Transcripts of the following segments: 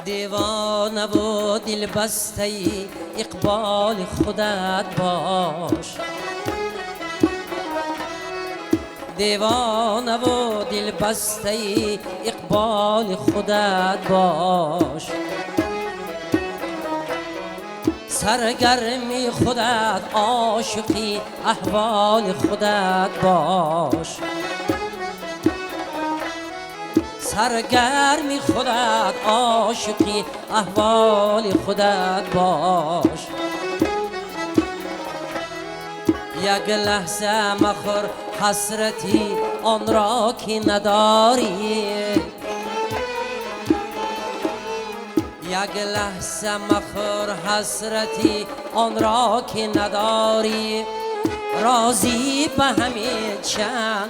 دیوانه و دل بسته اقبال خودت باش، دیوانه و دل بسته اقبال خودت باش، سرگرمی خودت عاشقی احوال خودت باش، سرگرمی خودت عاشقی احوال خودت باش. یک لحظه مخور حسرتی آن را که نداری، یک لحظه مخور حسرتی آن را که نداری، راضی به همین چند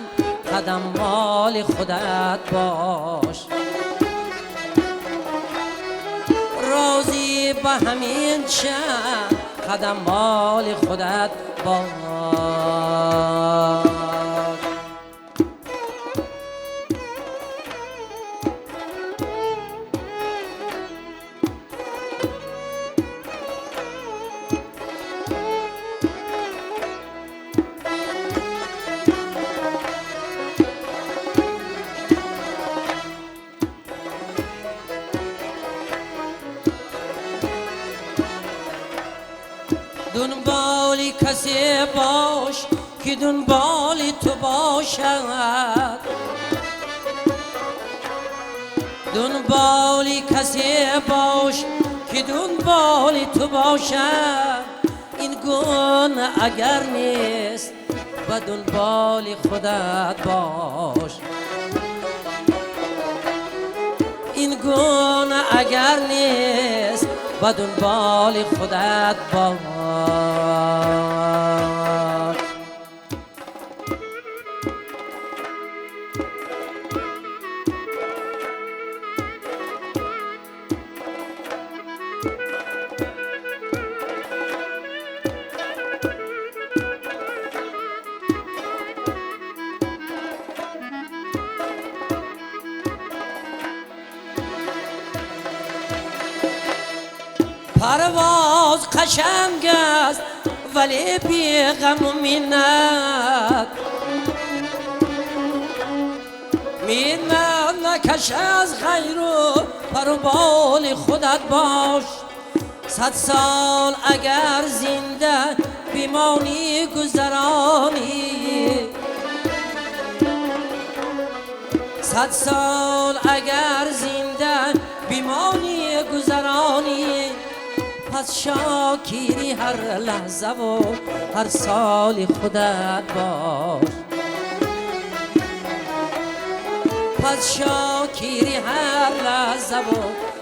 قدم مال خودت باش، راضی به همین چند قدم مال خودت باش. دنبال کسی باش که دنبال تو باشد، دنبال کسی باش که دنبال تو باشد، این گونه اگر نیست به دنبال خودت باش، این گونه اگر نیست به دنبال خودت باش. پرواز قشنگ است ولی بی غم و منت، منت نکش از غیر و پر و بال خودت باش، 100 سال اگر زنده بمانی گذرانی، 100 سال اگر زنده بمانی گذرانی، پس شاکری هر لحظه و هر سال خودت باش، پس شاکری هر لحظه و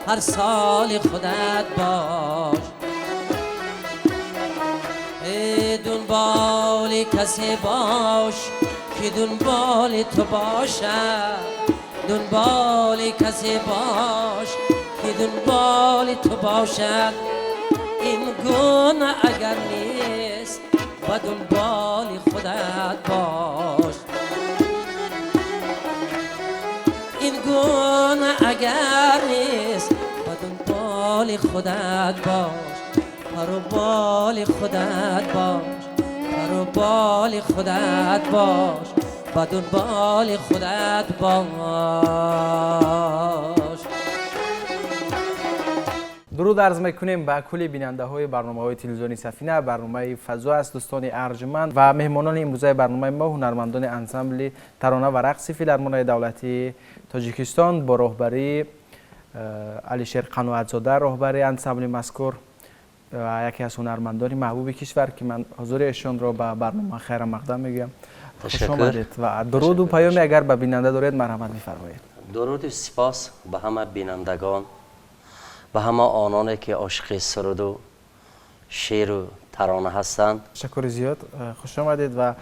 هر سال خودت باش. ای دنبال کسی باش که دنبال تو باشد، دنبال کسی باش که دنبال تو باشد، این گونه اگر نیست به دنبال خودت باش، این گونه اگر نیست به دنبال خودت باش، پر و بال خودت باش، پر و بال خودت باش، به دنبال خودت باش. Дуруд арз мекунем ба кулли бинандаҳои барномаҳои телевизиони Сафина. Барномаи Фазо аст, дӯстони арҷманд, ва меҳмонони имрӯзаи барномаи мо ҳунармандони ансамбли тарона ва рақси Филармонияи давлатии Тоҷикистон бо роҳбарии Алишер Қаноатзода, роҳбари ансамбли мазкур ва яке аз ҳунармандони маҳбуби кишвар, ки ман ҳузури эшонро ба барнома хайрамақдам мегӯям. Хуш омадед ва дуруду паёме агар ба бинанда доред, марҳамат мефармоед. Дуруду сипос ба ҳама бинандагон, ба ҳама ононе ки ошиқи суруду шеъру тарона ҳастанд. Ташаккури зиёд, хуш омадед. Ва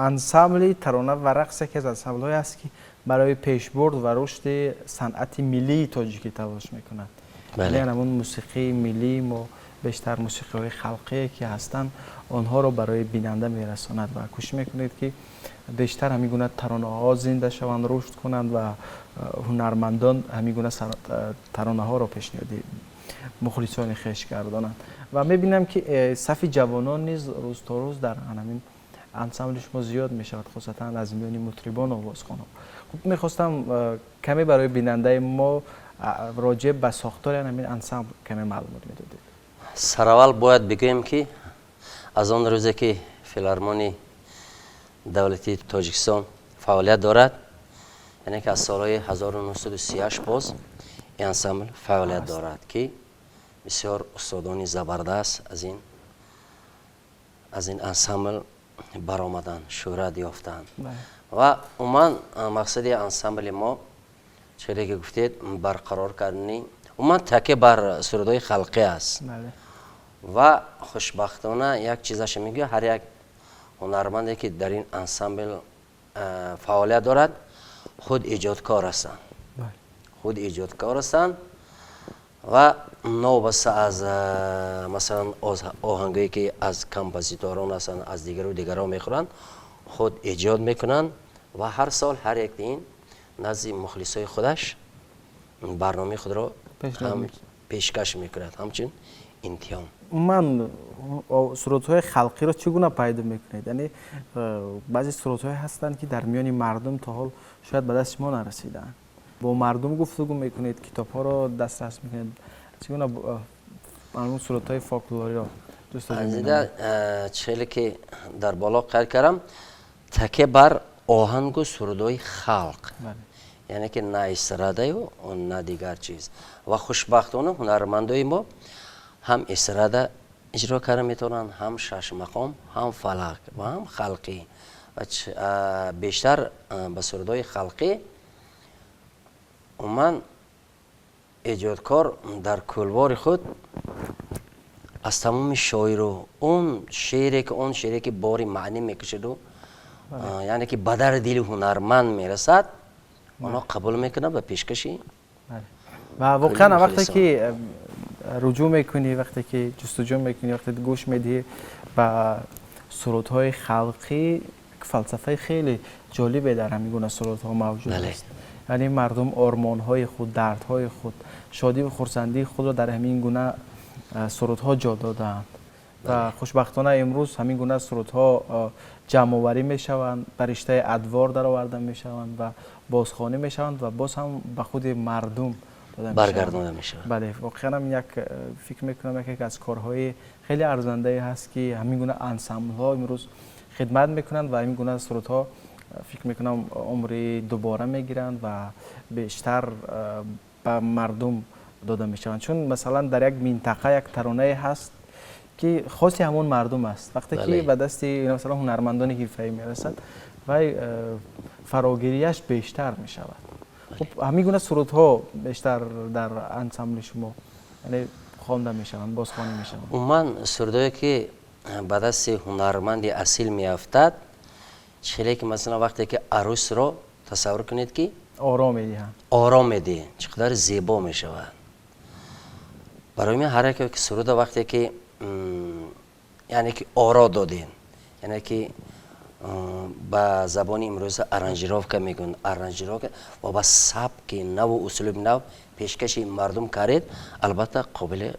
ансамбли тарона ва рақс яке аз ансамблҳое аст, ки барои пешбурд ва рушди санъати миллии тоҷикӣ талош мекунад. Яъне ҳамон мусиқии миллии мо, бештар мусиқиҳои халқие ки ҳастанд, онҳоро барои бинанда мерасонад ва кӯшиш мекунед, ки бештар ҳамин гуна таронаҳо зинда шаванд, рушд кунанд ва ҳунармандон ҳамин гуна таронаҳоро пешниҳоди мухлисони хеш гардонанд. Ва мебинам, ки сафи ҷавонон низ рӯз то рӯз дар ҳамин ансамбли шумо зиёд мешавад, хусусан аз миёни мутрибон, овозхонҳо. Хуб, мехостам каме барои бинандаи мо роҷеъ ба сохтори ҳамин ансамбл каме маълумот медодед. Сараввал бояд бигӯем, ки аз он рӯзе ки Филармонии давлатии Тоҷикистон фаъолият дорад, яъне ки аз солҳои 1938 боз ин ансамбл фаъолият дорад, ки бисёр устодони забардаст аз ин ансамбл баромаданд, шӯҳрат ёфтанд. Ва умуман мақсади ансамбли мо, чизе ки гуфтед, барқарор кардани, умуман такя бар сурудҳои халқӣ аст. Ва хушбахтона як чизаша мегӯяд: ҳар як ҳунарманде ки дар ин ансамбл фаъолият дорад, худ эҷодкор ҳастанд, худ эҷодкор ҳастанд ва новобаста аз масалан оҳангое ки аз композиторон ҳастанд, аз дигару дигарон мехӯранд, худ эҷод мекунанд ва ҳар сол ҳар як ин назди мухлисои худаш барномаи худро пешкаш мекунад ҳамчун имтиҳон. Умуман сурудҳои халқиро чӣ гуна пайдо мекунед? Яъне баъзе сурудҳое ҳастанд, ки дар миёни мардум то ҳол шояд ба даст шумо нарасидаанд. Бо мардум гуфтугӯ мекунед, китобҳоро дастрас мекунед, чӣ гуна он сурудҳои фолклориро? Азида, челе ки дар боло қайд кардам, такя бар оҳангу сурудҳои халқ, яъне ки на эстрадаю, на дигар чиз. Ва хушбахтона ҳунармандои мо ҳам эстрада иҷро карда метавонанд, ҳам шашмақом, ҳам фалак ва ҳам халқӣ. Ва бештар ба сурудҳои халқӣ. Умуман эҷодкор дар кӯлвори худ аз тамоми шоиру он шеъре ки бори маънӣ мекашаду, яъне ки ба дари дили ҳунарманд мерасад, онҳо қабул мекунад ва пешкаши. Ва воқеан вақте ки руҷӯъ мекунӣ, вақте ки ҷустуҷӯ мекунӣ, вақте гӯш медиҳӣ ба сурудҳои халқӣ, фалсафаи хеле ҷолибе дар ҳамин гуна сурудҳо мавҷуд аст. Яъне мардум ормонҳои худ, дардҳои худ, шодиву хурсандии худро дар ҳамин гуна сурудҳо ҷо додаанд. Ва хушбахтона имрӯз ҳамин гуна сурудҳо ҷамъоварӣ мешаванд, ба риштаи адвор дароварда мешаванд ва бозхонӣ мешаванд ва боз ҳам ба худи мардум баргардонда мешавад. Бале, воқеан як фикр мекунам, яке аз корҳои хеле арзандае ҳаст, ки ҳамин гуна ансамблҳо имрӯз хидмат мекунанд ва ҳамин гуна сурудҳо, фикр мекунам, умри дубора мегиранд ва бештар ба мардум дода мешаванд. Чун масалан дар як минтақа як таронае ҳаст, ки хоси ҳамон мардум аст. Вақте ки ба дасти масалан ҳунармандони ҳирфаӣ мерасад, вай фарогирияш бештар мешавад. Хуб, ҳамин гуна сурудҳо бештар дар ансамбли шумо, яъне, хонда мешаванд, бозхонӣ мешаванд? Умуман сурудҳое ки ба дасти ҳунарманди асил меафтад, чиле ки масалан вақте ки арӯсро тасаввур кунед, ки ором медиҳанд. Ором медиҳанд, чӣ қадар зебо мешавад. Барои ман ҳар яке ки суруда вақте ки, яъне ки оро додем, яъне ки ба забони имрӯза аранжировка мегӯянд, аранжировка ва ба сабки наву услуби нав пешкаши мардум кардед, албатта қобили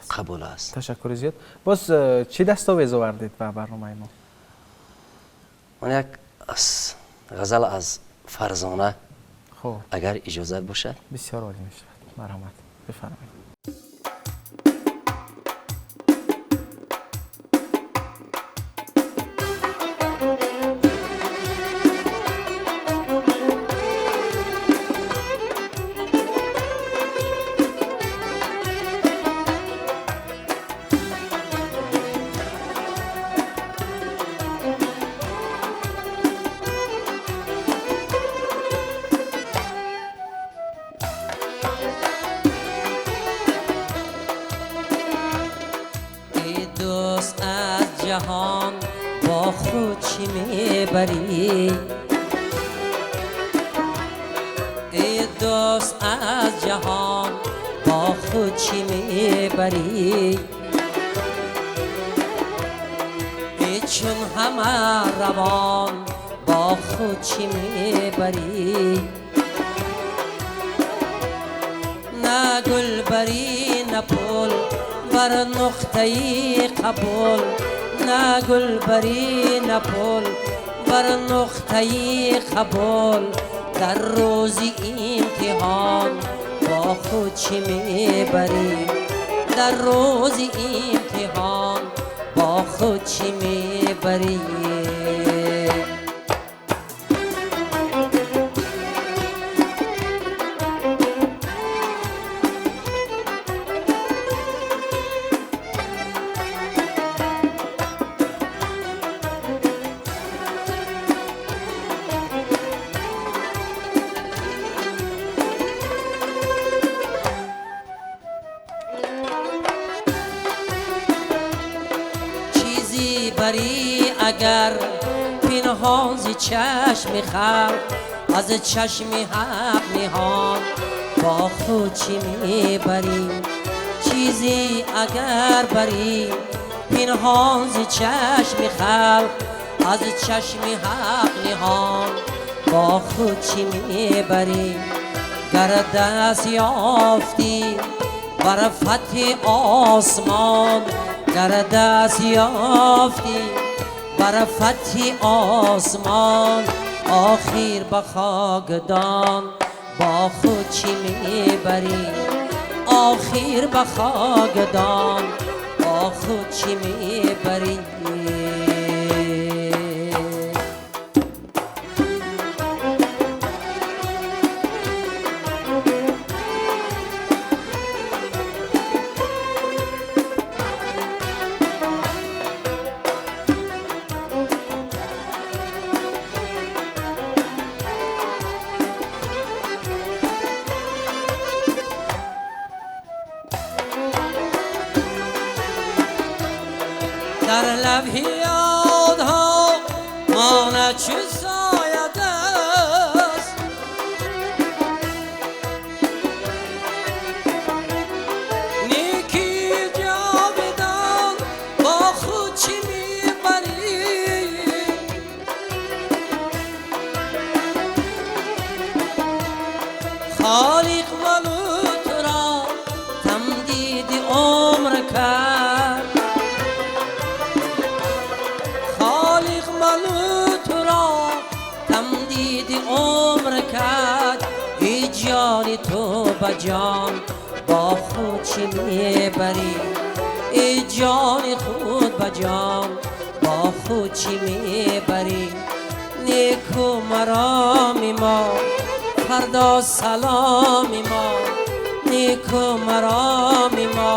қабул аст. Ташаккури зиёд. Боз чӣ дастовез овардед ба барномаи мо? Ман як ғазал аз Фарзона, агар иҷозат бошад. Бисёр олӣ мешавад, марҳамат, бифармоед. ҷаҳон бо худ чӣ мебарӣ? Эй дӯст аз ҷаҳон бо худ чӣ мебарӣ? Эй чун ҳама равон бо худ чӣ мебарӣ? На гул барӣ на пул бар нуқтаи қабул, на гул барӣ на пул бар нуқтаи қабул, дар рӯзи имтиҳон бо худ чӣ мебарӣ? Дар рӯзи имтиҳон бо худ чӣ мебарӣ? Агар пинҳон зи чашми халқ аз чашми ҳақ ниҳон бо худ чӣ мебарӣ? Чизе агар барӣ пинҳон зи чашми халқ аз чашми ҳақ ниҳон бо худ чӣ мебарӣ? Гар даст ёфтӣ бар фатҳи осмон, гар даст ёфтӣ бар фатҳи осмон, охир ба хокдон бо худ чӣ мебарӣ? Охир ба хокдон бо худ чӣ мебарӣ? Дар лавҳи ёдҳо монад чу соя даст, неки ҷовидон бо худ чӣ мебарӣ? Холиқ малу туро тамдиди умр кард, тамдиди умр кард, эй ҷони ту ба ҷон бо худ чӣ мебарӣ? Эй ҷони худ ба ҷон бо худ чӣ мебарӣ? Неку мароми мо фардо саломи мо, неку мароми мо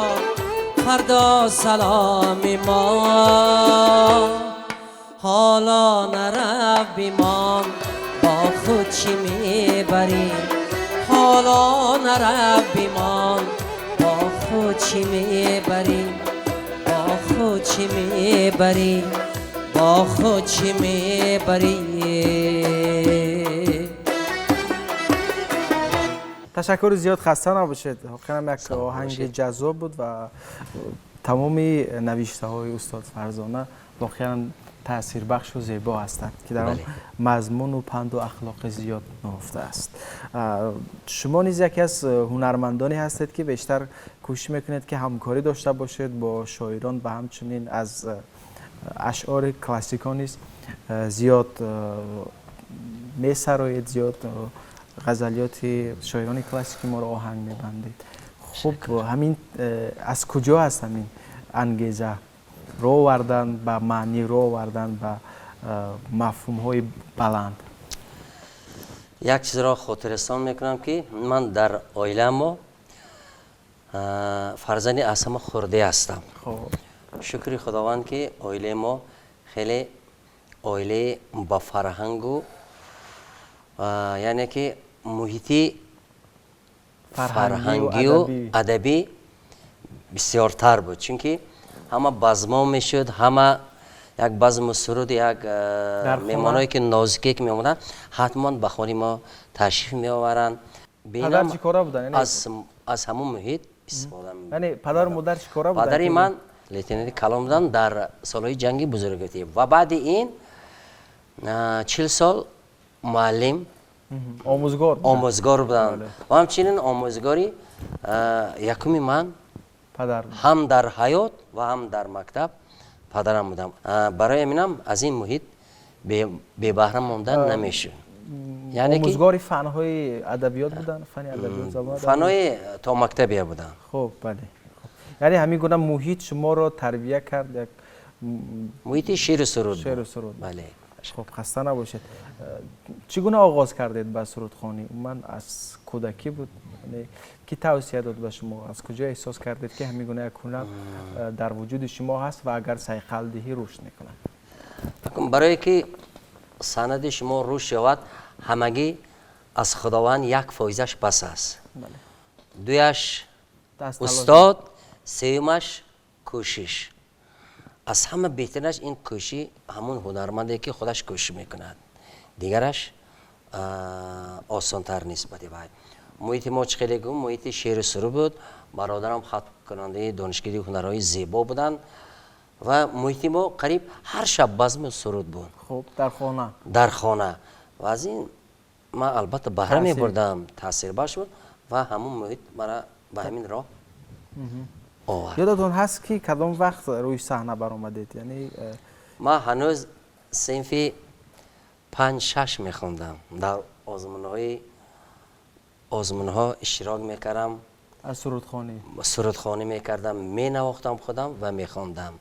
фардо саломи мо. Ҳоло нарав бимон бо худ чӣ мебарӣ? Ҳоло нарав бимон бо худ чӣ мебарӣ? Бо худ чӣ мебарӣ? Бо худ чӣ мебарӣ? Ташаккури зиёд, хаста набошед. Воқеан як оҳанги ҷаззоб буд ва тамоми навиштаҳои устод Фарзона воқеан таъсирбахшу зебо ҳастанд, ки дар он мазмуну панду ахлоқи зиёд ноҳуфта аст. Шумо низ яке аз ҳунармандоне ҳастед, ки бештар кӯшиш мекунед, ки ҳамкорӣ дошта бошед бо шоирон ва ҳамчунин аз ашъори классикон низ зиёд месароед, зиёд ғазалиёти шоирони классики моро оҳанг мебандед. Хуб, ҳамин аз куҷо аст ҳамин ангеза ро овардан ба маънӣ, ро овардан ба мафҳумҳои баланд? Як чизро хотиррасон мекунам, ки ман дар оиламо фарзанди аз ҳама хурде ҳастам. Шукри Худованд, ки оилаи мо хеле оилаи ба фарҳангу, яъне ки муҳити фарҳангию адабӣ бисёртар буд, чунки ҳама базмо мешуд, ҳама Як базму суруд, як меҳмоное ки нозике ки меомаданд, ҳатман ба хонаи мо ташриф меоваранд. Падар чӣ кора буданд? Аз ҳамон муҳит истифода. Яъне падару модар чӣ кора буданд? Падари ман лейтенанти калон буданд дар солҳои ҷанги бузургватанӣ ва баъди ин 40 сол муаллим, омӯзгор буданд ва ҳамчунин омӯзгори якуми ман ҳам дар ҳаёт ва ҳам дар мактаб падарам будам. Барои ҳаминам аз ин муҳит бебаҳра мондан намешуд. Омӯзгори фанҳои адабиёт буданд? Фани адабиёт, забон? Фанҳои то мактабия буданд. Хуб, бале. Яъне ҳамин гуна муҳит шуморо тарбия кард, як муҳити шеъру суруд. Шеъру суруд. Бале. Хуб, хаста набошед. Чӣ гуна оғоз кардед ба сурудхонӣ? Умуман аз кӯдакӣ буд? Кӣ тавсия дод ба шумо? Аз куҷо эҳсос кардед, ки ҳамин гуна як ҳунар дар вуҷуди шумо ҳаст ва агар сайқал диҳӣ рушд мекунад? Барое ки санъати шумо рушд ёбад, ҳамагӣ аз Худованд 1%-аш бас аст. Дуяш устод, сеюмаш кӯшиш. Аз ҳама беҳтаринаш ин кӯши ҳамун ҳунарманде ки худаш кӯшиш мекунад. Дигараш осонтар нисбати вай. Муҳити мо чӣ хеле гум, муҳити шеъру суруд буд. Бародарам хатмкунандаи донишгоҳи ҳунарҳои зебо буданд ва муҳити мо қариб ҳар шаб базму суруд буд. Хуб, дар хона? Дар хона. Ва аз ин ман албатта баҳра мебурдам, таъсирбахш буд ва ҳамун муҳит мара ба ҳамин роҳ овард. Ёдатон ҳаст ки кадом вақт рӯи саҳна баромадед? Яъне ман ҳанӯз синфи 5-6 мехондам. Дар озмунҳо иштирок мекардам. Аз сурудхонӣ? Сурудхонӣ мекардам, менавохтам худам ва мехондам.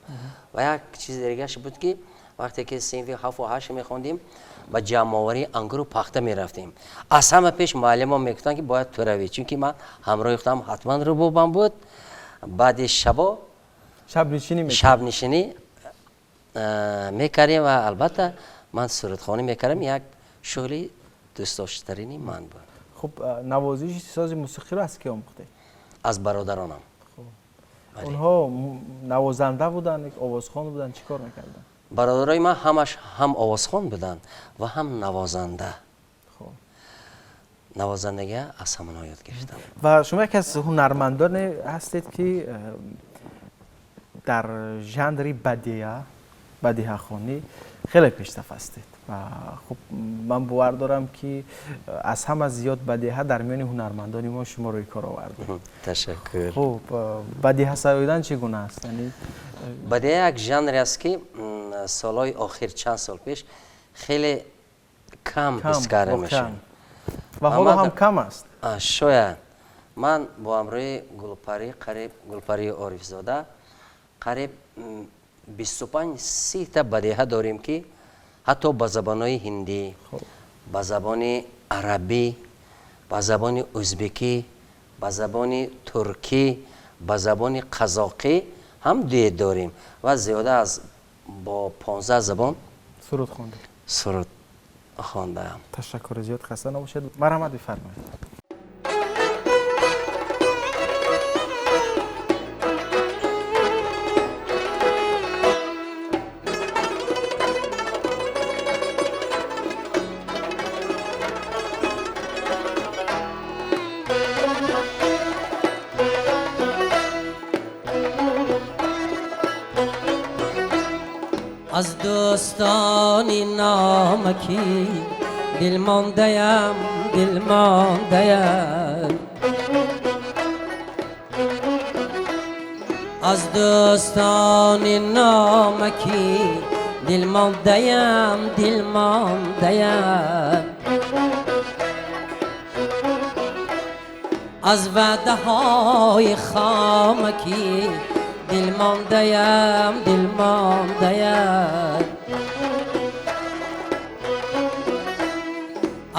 Ва як чизи дигараш буд ки вақте ки синфи 7 ва 8 мехондем, ба ҷамъоварии ангуру пахта мерафтем. Аз ҳама пеш муаллимон мегуфтанд, ки бояд ту равӣ, чунки ман ҳамроҳи худам ҳатман рубобам буд. Баъди шабо шабнишинӣ мекардем ва албатта ман сурудхонӣ мекардам. Як шуғли дӯстдоштарини ман буд. Хуб, навозиши сози мусиқиро аз ки омӯхтед? Аз бародаронам. Онҳо навозанда буданд, овозхон буданд, чӣ кор мекарданд? Бародарои ман ҳамаш ҳам овозхон буданд ва ҳам навозанда. Навозандагия аз ҳамонҳо ёд гирифтам. Ва шумо яке аз ҳунармандоне ҳастед, ки дар жанри бадиҳахонӣ хеле пешсаф ҳастед. Ва хуб, ман бовар дорам, ки аз ҳама зиёд бадиҳа дар миёни ҳунармандони мо шумо рӯи кор овардед. Ташаккур. Хуб, бадиҳа сароидан чӣ гуна аст? Бадиҳа як жанре аст, ки солҳои охир, чанд сол пеш, хеле кам ҳис карда мешавад. Ва ҳоло ҳам кам аст. Шояд. Ман бо ҳамроҳи Гулпарӣ, қариб Гулпарии Орифзода, қариб 25-30 та бадиҳа дорем, ки ҳатто ба забонҳои ҳиндӣ, ба забони арабӣ, ба забони ӯзбекӣ, ба забони туркӣ, ба забони қазоқӣ ҳам дуэт дорем ва зиёда аз бо 15 забон суруд хондед. Суруд хондаам. Ташаккури зиёд, хаста набошед. Марҳамат, бифармоед. Аз дӯстони номакӣ дилмондаям, дилмондаям. Аз дӯстони номакӣ дилмондаям, дилмондаям. Аз ваъдаҳои хомакӣ дилмондаям, дилмондаям.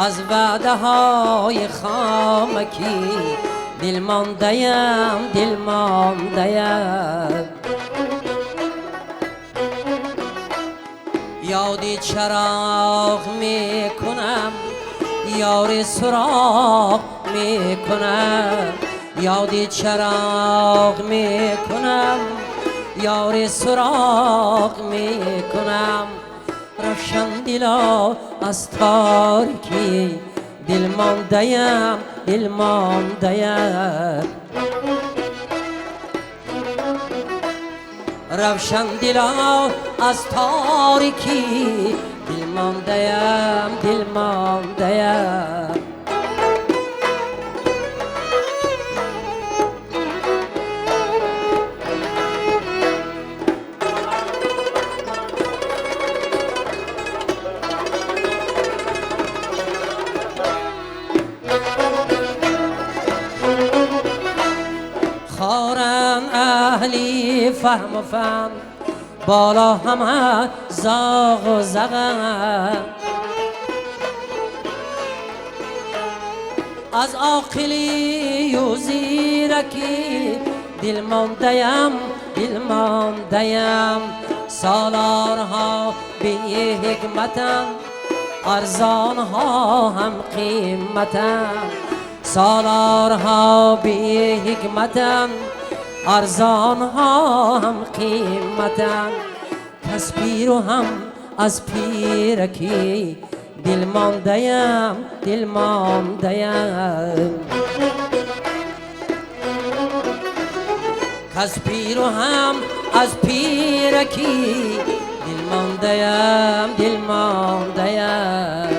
Аз ваъдаҳои хомакӣ дилмондаям, дилмондаям. Ёди чароғ мекунам, ёри суроғ мекунам. Ёди чароғ мекунам, ёри суроғ мекунам. Равшан дило аз торикӣ, дилмондаям, дилмондаям. Равшан дило аз торикӣ, дилмондаям, дилмондаям. اهلی فهم و فهم بالا همه زاغ و زغم، از عاقلی و زیرکی دلمانده‌ام، دلمانده‌ام. سالارها بی حکمتم، ارزانها هم قیمتم. سالارها بی حکمتم، ارزانها هم قیمتم. کس پیرو هم از پیرکی، دلمانده‌ام، دلمانده‌ام. کس پیرو هم از پیرکی، دلمانده‌ام، دلمانده‌ام.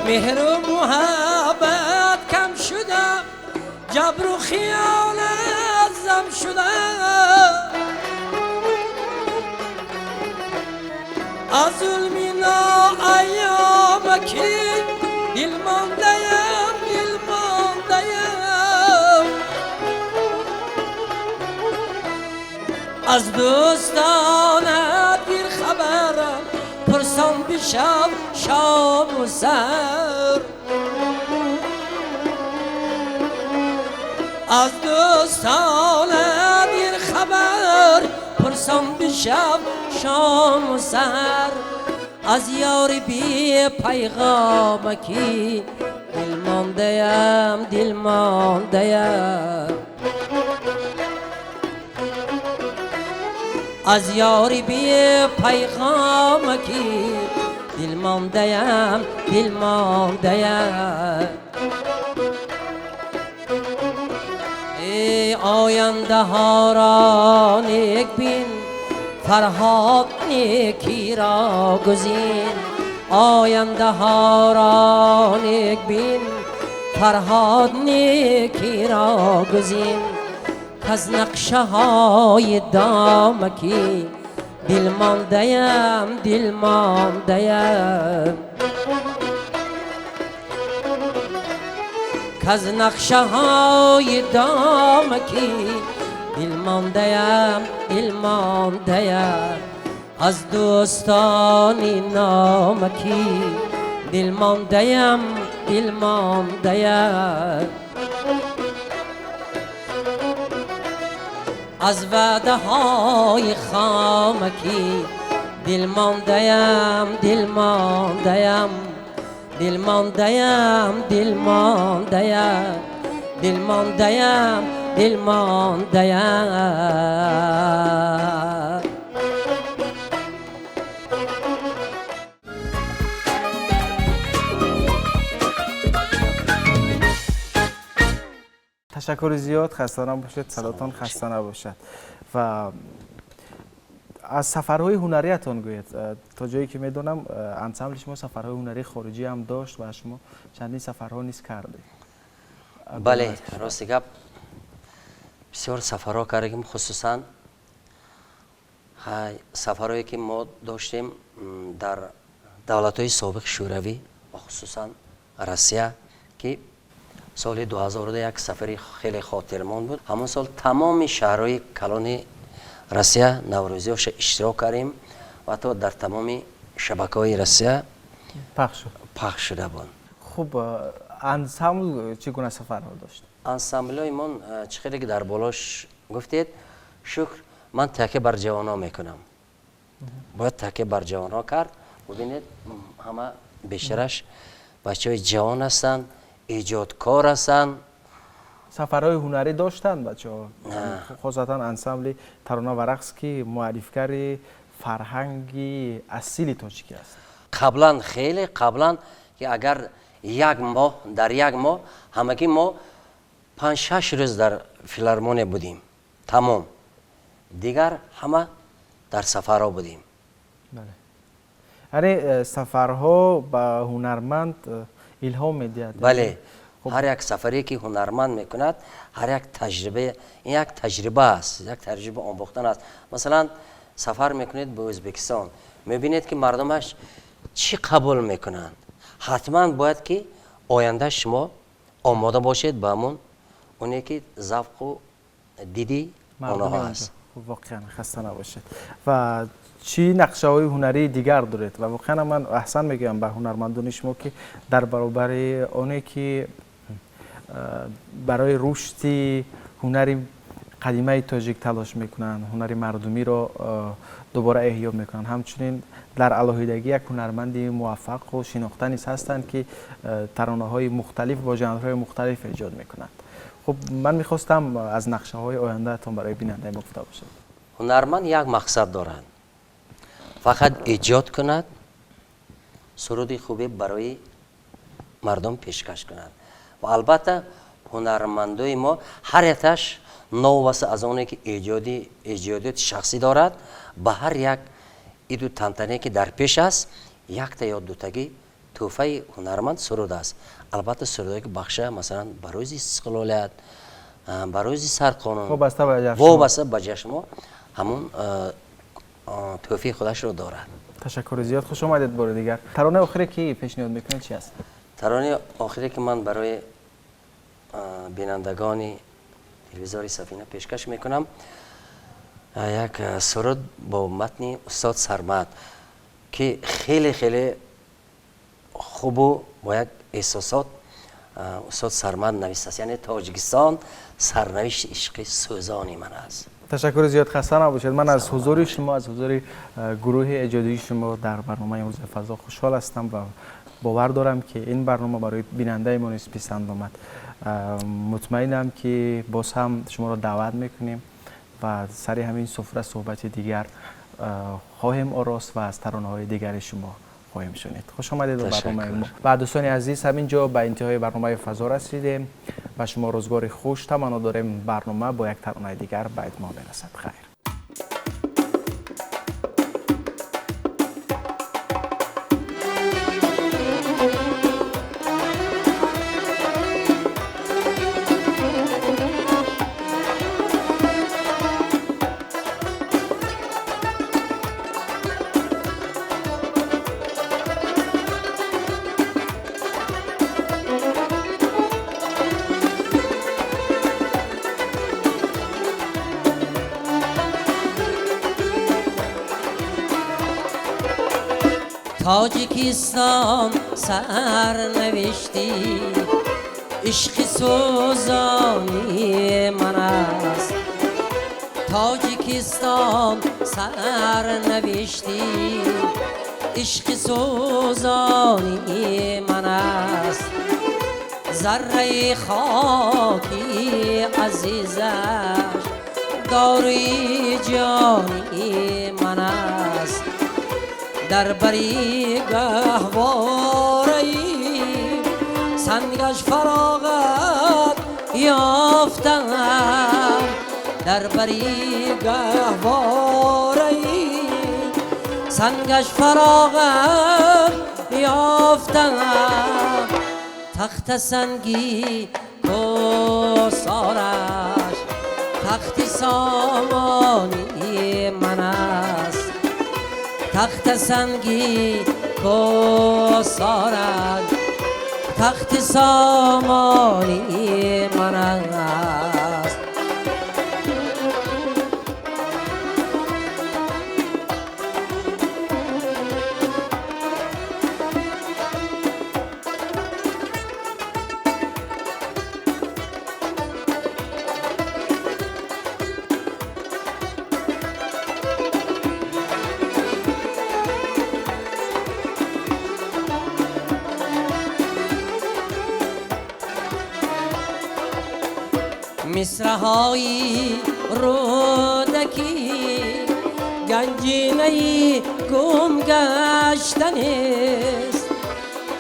مهر و محبت کم شده، جبر و خیال زم شده. از ظلم ایامکی دلمانده‌ام، دلمانده‌ام. از دوستانت بی خبرم، پرسان بشم شام و سر. از دوستانت بی خبر، پرسان بشم شام و سر. از یار بی پیغامکی، دلمانده‌ام، دلمانده‌ام. از یاری بی پیغامکی، دلمانده‌ام، دلمانده‌ام. ای آینده ها را نیک بین، فرهاد نیکی را گزین. آینده ها را نیک بین، فرهاد نیکی را گزین. کز نقشه های دامکی، دلمانده‌ام، دلمانده‌ام. کز نقشه های دامکی، دلمانده‌ام، دلمانده‌ام. از دوستانی نامکی، دلمانده‌ام، دلمانده‌ام. از وعده های خامکی، دلمانده‌ام، دلمانده‌ام. دلمانده‌ام، دلمانده‌ام. دلمانده‌ام، دلمانده‌ام. تشکر زیاد، خسته نباشید، صداتان خسته نباشد. و از سفرهای هنریتان گوید. تا جایی که میدونم انسامبل شما سفرهای هنری خارجی هم داشت و شما چندین سفرها نیز کردید. بله، راست گپ بسیار سفرها کردیم، خصوصا سفرهایی که ما داشتیم در دولت‌های سابق شوروی و خصوصا روسیه که соли 2001 сафари хеле хотирмон буд. Ҳамон сол тамоми шаҳрҳои калони Россия Наврӯзиёша иштирок кардем ва ҳатто дар тамоми шабакаҳои Россия пахш шуда буд. Хуб, ансамбл чӣ гуна сафарҳо дошт? Ансамблҳои мон чӣ хеле ки дар болош гуфтед, шукр, ман такя бар ҷавонҳо мекунам. Бояд такя бар ҷавонҳо кард. Бубинед, ҳама бештараш бачаҳои ҷавон ҳастанд, эҷодкор ҳастанд. Сафарҳои ҳунарӣ доштанд бачаҳо, хосатан ансамбли тарона ва рақс, ки муаррифгари фарҳанги асили тоҷикӣ аст. Қаблан, хеле қаблан, ки агар як моҳ, дар як моҳ ҳамагӣ мо 5-6 рӯз дар филармония будем, тамом. Дигар ҳама дар сафарҳо будем. Яъне сафарҳо ба ҳунарманд илҳом медиҳад. Бале, ҳар як сафаре ки ҳунарманд мекунад, ҳар як таҷриба, ин як таҷриба аст, як таҷриба омӯхтан аст. Масалан, сафар мекунед ба Ӯзбекистон, мебинед ки мардумаш чӣ қабул мекунанд. Ҳатман бояд ки оянда шумо омода бошед ба ҳамон оне ки завқу диди онҳо аст. Воқеан хаста набошед. Ва чӣ нақшаҳои ҳунарии дигар доред? Ва воқеан ман аҳсан мегӯям ба ҳунармандони шумо, ки дар баробари оне ки барои рушди ҳунари қадимаи тоҷик талош мекунанд, ҳунари мардумиро дубора эҳё мекунанд, ҳамчунин дар алоҳидагӣ як ҳунарманди муваффақу шинохта низ ҳастанд, ки таронаҳои мухталиф бо жанрҳои мухталиф эҷод мекунанд. Хуб, ман мехостам аз нақшаҳои ояндаатон барои бинандаи мо гуфта бошед. Ҳунарманд як мақсад дорад, фақат эҷод кунад, суруди хубе барои мардум пешкаш кунад. Ва албатта ҳунармандои мо ҳар якташ новобаста аз оне ки эҷодиёти шахсӣ дорад, ба ҳар як иду тантане ки дар пеш аст, якта ё дутагӣ тӯҳфаи ҳунарманд суруд аст. Албатта сурудое ки бахша, масалан, ба рӯзи истиқлолият, ба рӯзи сарқонун, вобаста ба ҷашнҳо ҳамон тӯҳфаи худашро дорад. Ташаккури зиёд, хуш омадед бори дигар. Таронаи охире ки пешниҳод мекунед чи аст? Таронаи охире ки ман барои бинандагони телевизори Сафина пешкаш мекунам, як суруд бо матни устод Сармад, ки хеле хеле хубу бо як эҳсосот устод Сармад навиштааст. Яъне Тоҷикистон сарнавишти ишқи сӯзони ман аст. Ташаккури зиёд, хаста набошед. Ман аз ҳузури шумо, аз ҳузури гурӯҳи эҷодии шумо дар барномаи имрӯзи фазо хушҳол ҳастам ва бовар дорам, ки ин барнома барои бинандаи мо низ писанд омад. Мутмаинам, ки боз ҳам шуморо даъват мекунем ва сари ҳамин суфра суҳбати дигар хоҳем орост ва аз таронаҳои дигари шумо хоҳем шунид. Хуш омадед ба барномаи мо. Ва дӯстони азиз, ҳамин ҷо ба интиҳои барномаи фазо расидем. Ба шумо рӯзгори хуш таманно дорем. Барнома бо як таронаи дигар ба итмом мерасад. Хайр. Тоҷикистон сарнавишти ишқи сӯзони ман аст. Тоҷикистон сарнавишти ишқи сӯзони ман аст. Зарраи хоки азизаш дорои ҷони ман аст. Дар бари гаҳвораи сангаш фароғат ёфтам. Дар бари гаҳвораи сангаш фароғат ёфтам. Тахта санги кӯсораш тахти сомони ман аст. Тахта санги кӯсораш тахти сомони ман аст. Мисраҳои Рӯдакӣ ганҷинаи гум гаштанист.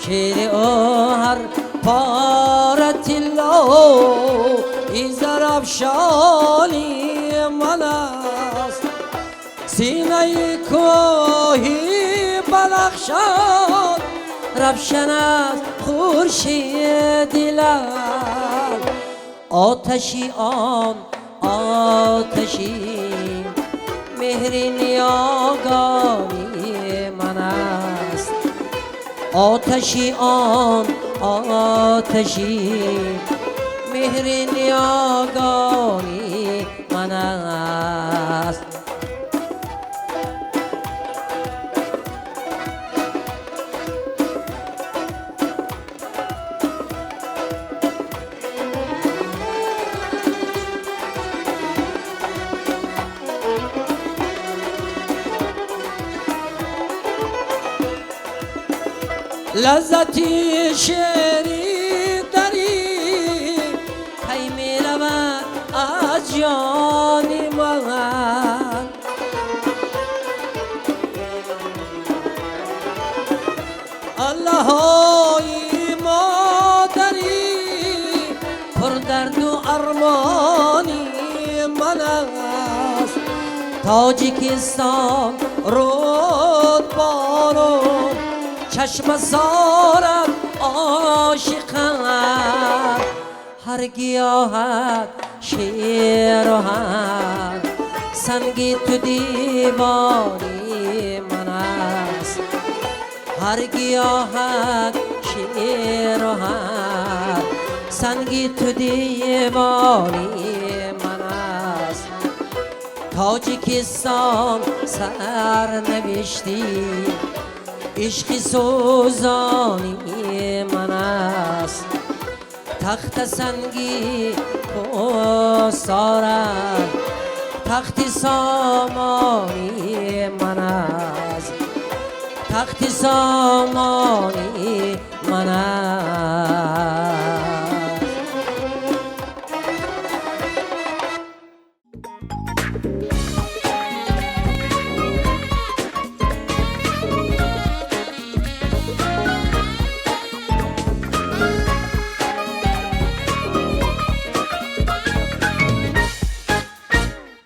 Шеъри ӯ ҳар пора тиллои зарафшони ман аст. Синаи кӯҳи Бадахшон равшан аз хуршеди лал. Оташи он оташи меҳри ниёгони ман аст. Оташи он оташи меҳри ниёгони ман аст. Лаззати шеъри дарӣ кай меравад аз ҷони ман. Аллоҳои модарӣ пурдарду армони ман аст. Тоҷикистон рӯдбору чашмасорат ошиқат. Ҳар гиёҳат шеъру ҳар санги ту девори ман аст. Ҳар гиёҳат шеъру ҳар санги ту девори ман аст. Тоҷикистон сарнавишти ишқи сӯзони ман аст. Тахта санги кӯсорат тахти сомони ман аст. Тахти сомони ман